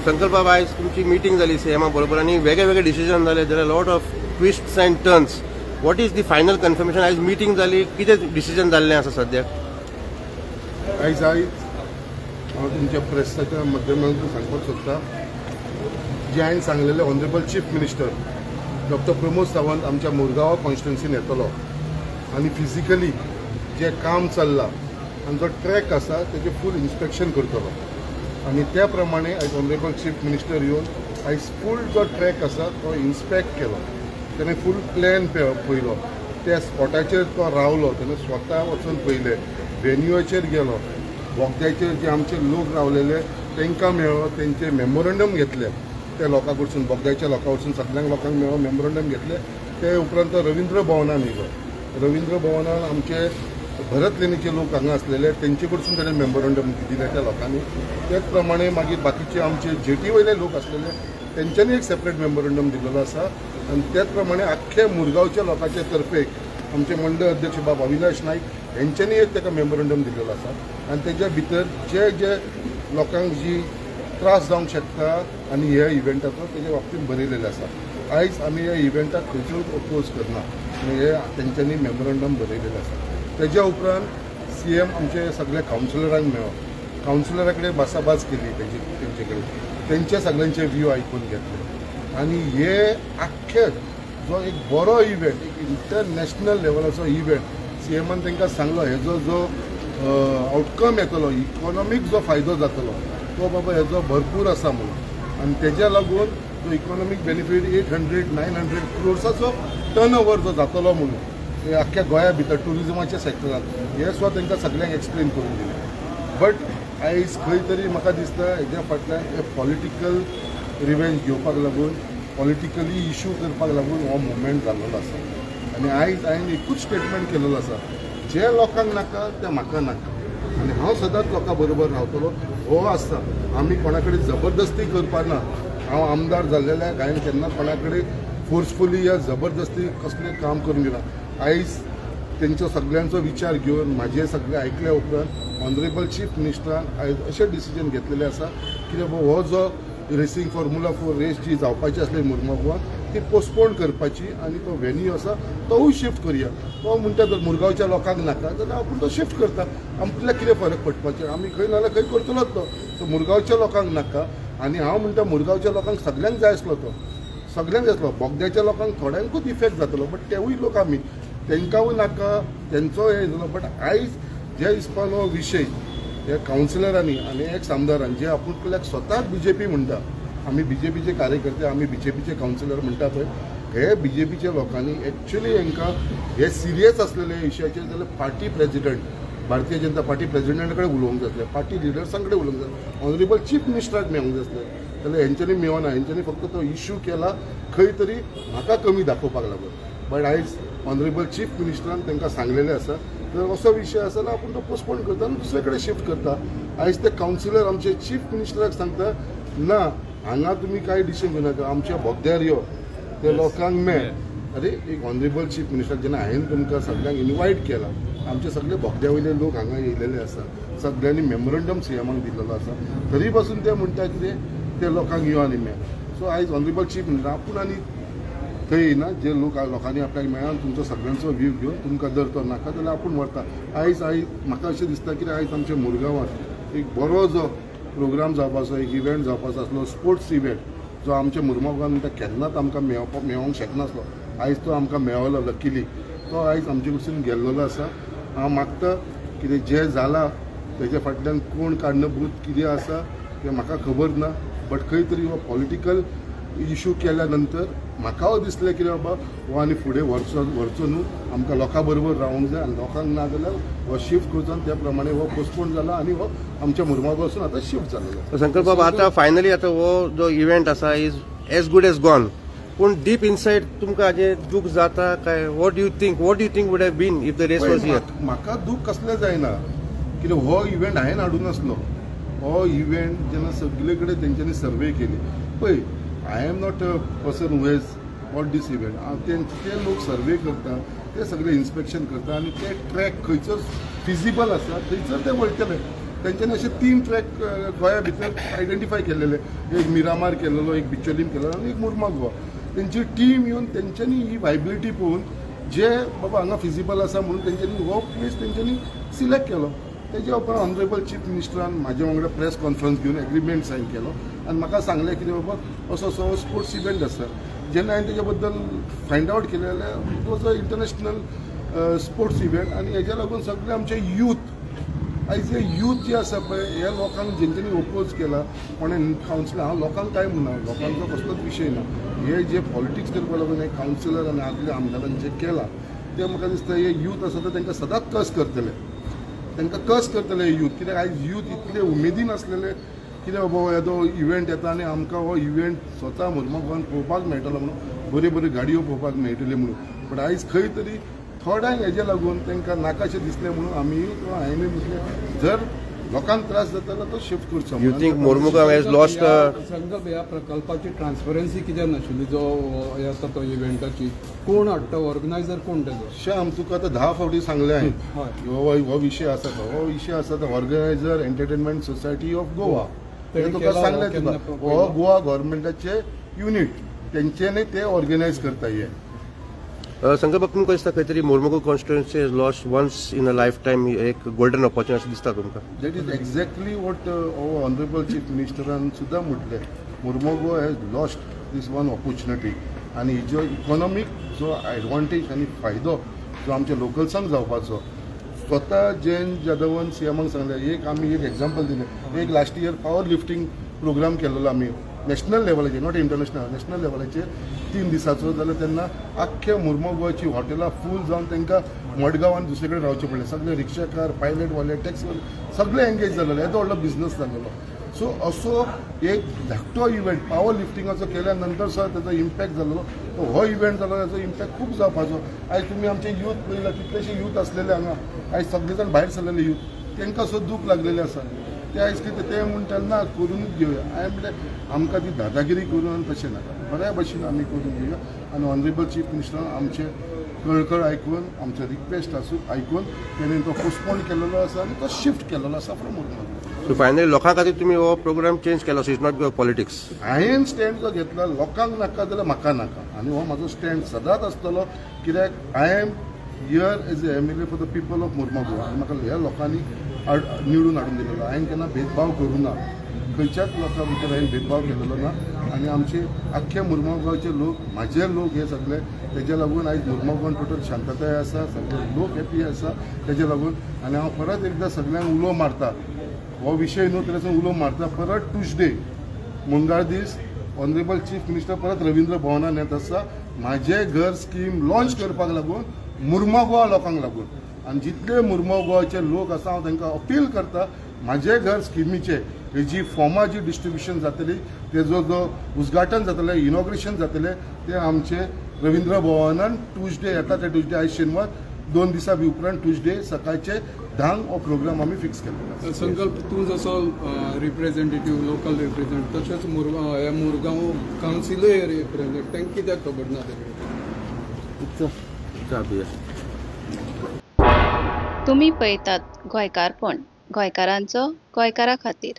संकल्प बाब, आयज तुमची मिटींग जाली सीएमा बरोबर आनी वेगळे वेगळे डिसिजन जाले. There are lot of twists and turns. What is the final confirmation? आयज मिटींग जाली, कितें डिसिजन जाल्लें आसा सद्याक? आयज आयज हांव तुमच्या प्रेसाच्या माध्यमांतून सांगपाक सोदता, जे हांवें सांगलेलें honourable chief minister doctor Pramod Sawant आमच्या मुरगांव कॉन्स्टिट्युन्सीन येतलो आनी फिजिकली जें काम चल्लां आनी जो ट्रॅक आसा तेजें फूल इन्स्पेक्शन करतलो आनी त्या प्रमाणे आयज ऑनरेबल चीफ मिनिस्टर येवन आयज फूल जो ट्रॅक आसा तो इन्स्पेक्ट केलो. तेणें फूल प्लॅन पळयलो, त्या स्पॉटाचेर तो रावलो, तेणें स्वता वचून पळयलें, व्हेन्यूचेर गेलो, बोगद्याचेर जे आमचे लोक रावलेले तांकां मेळ्ळो, तेंचे मेमोरंडम घेतले त्या लोकां कडसून, बोगद्याच्या लोकां कडसून सगळ्यांक लोकांक मेळ्ळो, मेमोरंडम घेतले. ते उपरांत रवींद्र भवनान येयलो. रवींद्र भवनान आमचे भरत लेणीचे लोक हांगा आसलेले तेंचे कडसून ताणें मेमोरंडम दिलें त्या लोकांनी. त्याच प्रमाणे मागीर बाकीचे आमचे जेटी वयले लोक आसलेले तेंच्यांनी एक सेपरेट मेमोरंडम दिलेलो आसा. आनी त्याच प्रमाणे आख्खे मुरगांवच्या लोकांचे तर्फे आमचे मंडळ अध्यक्ष बाब अविनाश नायक हेंच्यांनी एक ताका मेमोरंडम दिलेलो आसा. आनी तेज्या भितर जे जे लोकांक जी त्रास जावंक शकता आनी ह्या इव्हेंटाचो तेजे बाबतींत बरयलेलें आसा. आयज आमी ह्या इव्हेंटाक खंयचोच अपोज करना आनी हे तेंच्यांनी मेमोरंडम बरयलेलें आसा. तेज्या उपरांत सी एम आमचे सगळे कावन्सिलरांक मेळ्ळो, कावन्सिलरा कडेन भासाभास केली, तेंचे कडेन तेंचे सगळ्यांचे व्यू आयकून घेतले. आनी हे आख्खे जो एक बरो इव्हेंट, एक इंटरनॅशनल लेवलाचो इव्हेंट सी एमान तांकां सांगलो, हेजो जो आवटकम येतलो, इकॉनॉमीक जो फायदो जातलो तो बाबा हेजो भरपूर आसा म्हणून. आनी तेज्या लागून जो इकॉनॉमीक बेनिफीट 800-900 क्रोर्साचो टर्न ओवर जो जातलो म्हणून आख्ख्या गोंया भितर ट्युरिजमाच्या सेक्टरान, हें सुद्दां तांकां सगळ्यांक एक्सप्लेन करून दिलें. बट आयज खंय तरी म्हाका दिसता हेज्या फाटल्यान हे पॉलिटिकल रिवेंज घेवपाक लागून, पॉलिटिकली इशू करपाक लागून हो मुवमेंट जाल्लो आसा. आनी आयज हांवें एकूच स्टेटमेंट केलेलो आसा, जे लोकांक नाका ते म्हाका नाका आनी हांव सदांच लोकां बरोबर रावतलो. हो आसा, आमी कोणा कडेन जबरदस्ती करपा ना. हांव आमदार जाल्लेल्याक हांवें केन्ना कोणा कडेन फोर्सफुली या जबरदस्ती कसलें काम करून घेना. आयज तेंचो सगळ्यांचो विचार घेवन म्हाजे सगळे आयकल्या उपरांत ऑनरेबल चीफ मिनिस्टरान आयज अशें डिसिजन घेतलेलें आसा की बाबा हो जो रेसींग फॉर्म्युला 4 रेस जी जावपाची आसली मुरगांवान ती पोस्टपोन करपाची आनी तो व्हेन्यू आसा तोवूय शिफ्ट करुया. तो म्हणटा जर मुरगांवच्या लोकांक नाका जाल्यार आपूण तो शिफ्ट करता, आमकां कितें फरक पडपाचें, आमी खंय ना जाल्यार खंय करतलोच तो. सो मुरगांवच्या लोकांक नाका आनी हांव म्हणटा मुरगांवच्या लोकांक सगळ्यांक जाय आसलो तो, सगळ्यांक जाय आसलो. बोगद्याच्या लोकांक थोड्यांकूच इफेक्ट जातलो, बट तेवूय लोक आमी तांकांय नाका, तेंचो हे जालो. बट आयज जे हिसपान हो विशय ह्या कावन्सिलरांनी आनी एक्स आमदारान जे आपूण आपल्याक स्वताक बीजेपी म्हणटा, आमी बीजेपीचे कार्यकर्ते, आमी बीजेपीचे कावन्सिलर म्हणटा पळय, हे बीजेपीच्या लोकांनी एक्चुली हांकां हे सिरियस आसलेले इश्याचेर जाल्यार party president, Bharatiya Janata party प्रेजिडेंटा कडेन उलोवंक जाय आसलें, पार्टी लिडर्सां कडेन उलोवंक जाय, ऑनरेबल चीफ मिनिस्टराक मेळोंक जाय आसलें. जाल्यार हेंच्यांनी मेळना, हेंच्यांनी फक्त तो इश्यू केला खंय तरी म्हाका कमी दाखोवपाक लागून. बट आयज ऑनरेबल चीफ मिनिस्टरान तांकां सांगलेलें आसा तर असो विशय आसा जाल्यार आपूण तो पोस्टपोन करता आनी दुसरे कडेन शिफ्ट करता. आयज ते कावन्सिलर आमचे चीफ मिनिस्टराक सांगता ना हांगा तुमी कांय डिसिजन घेवनाका, आमच्या बोगद्यार यो, ते लोकांक मेळ. अरे एक ऑनरेबल चीफ मिनिस्टर जेन्ना हांवें तुमकां सगळ्यांक इनवायट केला, आमचे सगळे बोगद्या वयले लोक हांगा येयलेले आसा, सगळ्यांनी मेमोरंडम सी एमाक दिलेलो आसा, तरी पासून ते म्हणटा कितें ते लोकांक यो आनी मेळ. सो आयज ऑनरेबल चीफ मिनिस्टर आपूण आनी थंय येयना, जे लोक लोकांनी आपल्याक मेळ्ळा तुमचो सगळ्यांचो व्यू घेवन तुमकां जर तो नाका जाल्यार आपूण व्हरता. आयज आयज म्हाका अशें दिसता की आयज आमच्या मुरगांवांत एक बरो जो प्रोग्राम जावपाचो, एक इव्हेंट जावपाचो आसलो, स्पोर्ट्स इव्हेंट जो आमच्या मुरगांवान म्हणटा केन्नाच आमकां मेळोंक शकनासलो, आयज तो आमकां मेळलो लकीली, तो आयज आमचे कडसून गेल्लो आसा. हांव मागता कितें जें जालां तेज्या फाटल्यान कोण कारणीभूत कितें आसा तें म्हाका खबर ना, बट खंय तरी हो पॉलिटिकल इशू केल्या नंतर म्हाका दिसलें की बाबा हो आनी फुडें व्हरचो न्हू, आमकां लोकां बरोबर रावंक जाय आनी लोकांक ना जाल्यार हो शिफ्ट करचो आनी त्या प्रमाणे हो पोस्टपोन जाला आनी हो आमच्या मुरगांव पासून आतां शिफ्ट जालेलो. संकल्प बाबा, आतां फायनली आतां हो जो इव्हेंट आसा is as good as gone, पूण डीप इनसायड तुमकां हाजें दूख जाता काय? What do you think, what do you think would have been if the race was here? म्हाका दूख कसलें जायना, कित्याक हो इव्हेंट हांवें हाडूं नासलो. हो इव्हेंट जेन्ना सगळे कडेन तेंच्यांनी सर्वे केली पळय, I am not a person who has bought this event. ते लोक सर्वे करता, ते सगळे इन्स्पेक्शन करता आनी ते ट्रॅक खंयचो फिजिबल आसा थंयसर ते वळटले. तेंच्यांनी अशे 3 ट्रॅक गोंया भितर आयडेंटिफाय केलेले, एक मिरामार केलेलो, एक बिचोलीम केलेलो आनी एक मुर्मो गोवा. तेंची टीम येवन तेंच्यांनी ही वायबिलिटी पळोवन जे बाबा हांगा फिजिबल आसा म्हणून तेंच्यांनी हो प्लेस तेंच्यांनी सिलेक्ट केलो. तेज्या उपरांत ऑनरेबल चीफ मिनिस्टरान म्हाजे वांगडा प्रेस कॉन्फरन्स घेवन एग्रीमेंट सायन केलो आनी म्हाका सांगलें कितें बाबा असो असो स्पोर्ट्स इव्हेंट आसा. जेन्ना हांवें तेज्या बद्दल फायंड आवट केलें जाल्यार it was a international sports event आनी हेज्या लागून सगळे आमचे यूथ आयज हे यूथ जे आसा पळय ह्या लोकांक जेंच्यांनी ओपोज केला कोणें कावन्सिलर, हांव लोकांक कांय म्हणना, लोकांचो कसलोच विशय ना. हे जे पॉलिटिक्स करपा लागून हे कावन्सिलर आनी आदल्या आमदारान जे केलां तें म्हाका दिसता हे यूथ आसा ते तांकां सदांच कस करतले, तांकां कस करतले हे यूथ. कित्याक आयज यूथ इतले उमेदीन आसलेले कितें बाबा येदो इव्हेंट येता आनी आमकां हो इव्हेंट स्वता मुर्मो गोवान पळोवपाक मेळटलो म्हणून, बऱ्यो बऱ्यो गाडयो पळोवपाक मेळटल्यो म्हणून. बट आयज खंय तरी थोड्यांक हेजे लागून तांकां नाकाशें दिसलें म्हणून आमी किंवा हांवें म्हटलें जर लोकांक त्रास जाता जाल्यार तो शिफ्ट करचो. You think Mormugao has lost संकल्प ह्या प्रकल्पाची ट्रान्सपरन्सी कित्याक नाशिल्ली जो येता तो इव्हेंटाची कोण हाडटा, ऑर्गनायझर कोण तेजो? श्याम तुका आतां 10 फावटी सांगलें हांवें हो विशय आसा तो, हो विशय आसा तो organiser entertainment society of Goa हें तुका सांगलें तुका, हो गोवा गव्हर्मेंटाचे युनीट तेंच्यांनी ते ऑर्गनायज करता. हे संकल्प तुमकां दिसता खंय तरी Mormugao constituency has lost once in a life time एक गोल्डन ऑपॉर्च्युनिटी अशें दिसता तुमकां? That is exactly what our honourable chief मिनिस्टरान सुद्दां म्हटलें, Mormugao has lost this one opportunity. आनी जो इकॉनॉमीक जो एडवांटेज आनी फायदो जो आमच्या लोकल्सांक जावपाचो, स्वता जयंत जाधवान सीएमाक सांगलें. एक आमी एक एग्जाम्पल दिलें, एक last year power lifting programme केलेलो आमी नॅशनल लेवलाचेर, not international, national लेवलाचेर 3 दिसाचो. जाल्यार तेन्ना आख्ख्या मुर्मो गोवाची हॉटेलां फूल जावन तांकां मडगांव आनी दुसरे कडेन रावचें पडलें. सगळे रिक्षाकार, पायलटवाले, टॅक्सीवाले सगळे एंगेज जालेले, येदो व्हडलो बिजनस जालेलो. सो असो एक धाकटो इव्हेंट पावर लिफ्टिंगाचो केल्या नंतर सुद्दां तेजो इम्पॅक्ट जालेलो. तो हो इव्हेंट जालो ताजो इम्पॅक्ट खूब जावपाचो. आयज तुमी आमचे यूथ पळयला, कितलेशे यूथ आसलेले हांगा, आयज सगळे जाण भायर सरलेले यूथ, तांकां सुद्दां दूख लागलेलें आसा. ते आयज कितें ते म्हणटा ना करूनच घेवया. हांवें म्हणलें आमकां ती दादागिरी करून आनी तशें नाका, बऱ्या भशेन आमी करून घेवया. आनी ऑनरेबल चीफ मिनिस्टरान आमचे कळकळ आयकून, आमचे रिक्वेस्ट आसूं आयकून तेणें तो पोस्टपोन केलेलो आसा आनी तो शिफ्ट केलेलो आसा फ्रॉम मुर्मू. सो फायनली लोकां खातीर तुमी हो प्रोग्राम चेंज केलो, सो it's not politics. हांवें स्टँड जो घेतला लोकांक नाका जाल्यार म्हाका नाका, आनी हो म्हाजो स्टँड सदांच आसतलो. कित्याक I am here as a MLA for the people of Mormugao आनी म्हाका ह्या लोकांनी निवडून हाडून दिलेलो. हांवें केन्ना भेदभाव करूं ना, खंयच्याच लोकां भितर हांवें भेदभाव केलेलो ना. आनी आमचे आख्खे मुर्मो गांवचे लोक म्हाजे लोक हे सगळे, तेज्या लागून आयज मुर्मो गांवान टोटल शांतताय आसा, सगळे लोक हॅपी आसा तेज्या लागून. आनी हांव परत एकदां सगळ्यांक उलो मारता, हो विशय न्हू तरी उलो मारता, परत ट्युजडे मंगळार दीस ऑनरेबल चीफ मिनिस्टर परत रवींद्र भवनान येत आसा म्हाजें घर स्कीम लॉन्च करपाक लागून मुर्मो गोवा लोकांक लागून. आनी जितले मुर्मो गोवाचे लोक आसा हांव तांकां अपील करता, म्हाजें घर स्किमीचे हेजी फॉर्मां जी डिस्ट्रिब्युशन जातली, तेजो जो उद्घाटन जातलें, इनॉग्रेशन जातलें, तें आमचे रवींद्र भवनान ट्युजडे येता ते ट्युजडे, आयज शेनवार, 2 दिसां उपरांत ट्युजडे सकाळचे 10 हो प्रोग्राम आमी फिक्स केल्लो. संकल्प तूं जसो रिप्रेझेंटेटिव्ह, लोकल रिप्रेझेंटेटिव्ह, तशेंच मुरगांव कावन्सिलूय रिप्रेझेंट, तांकां कित्याक खबर ना तें? तुमी पळयतात गोंयकारपण, गोंयकारांचो गोंयकारा खातीर.